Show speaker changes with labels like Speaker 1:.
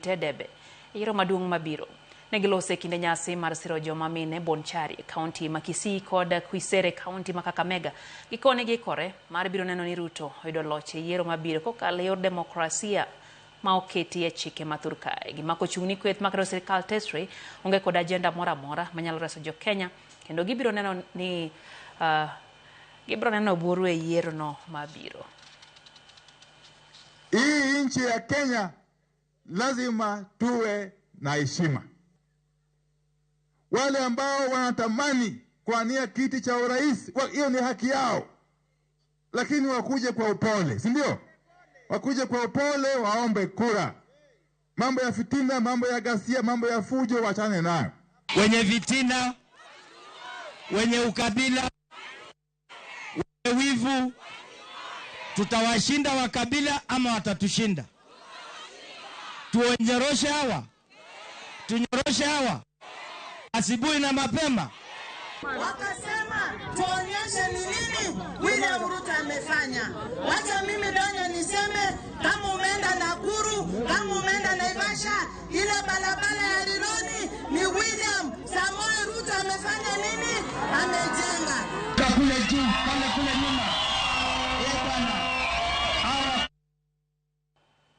Speaker 1: E debe e yiero maduong' mabiro. Ne giloso e kinde nyasi mar siro joma mine Bonchari e kaunti ma Kisii kod Kuisere kaunti ma Kakamega. Gikone giikore mar biro neno ni Ruto oyudo loch e yiero mabiro kokalo e yor demokrasia ma oketi e chike ma thur kae. Gimako chung' ni kweth makredo sirikal tesre onge kod agenda moro amora manyalo reso jo Kenya kendo gibiro neno ni gibiro neno buru e yiero no mabiro.
Speaker 2: Hii nchi ya Kenya lazima tuwe na heshima. Wale ambao wanatamani kuania kiti cha urais, hiyo ni haki yao, lakini wakuje kwa upole, si ndio? Wakuje kwa upole, waombe kura. Mambo ya fitina, mambo ya ghasia, mambo ya fujo, wachane nayo.
Speaker 3: Wenye fitina, wenye ukabila, wenye wivu, tutawashinda wakabila ama watatushinda? Tuonyoroshe hawa, tunyoroshe hawa asubuhi na mapema.
Speaker 4: Wakasema tuonyeshe ni nini William Ruto amefanya. Wacha mimi Donyo niseme, kama umeenda Nakuru, kama umeenda Naivasha, ile barabara ya Rironi ni William Samoei Ruto amefanya nini? Amejenga.
Speaker 3: Kule juu, kale kule nyuma.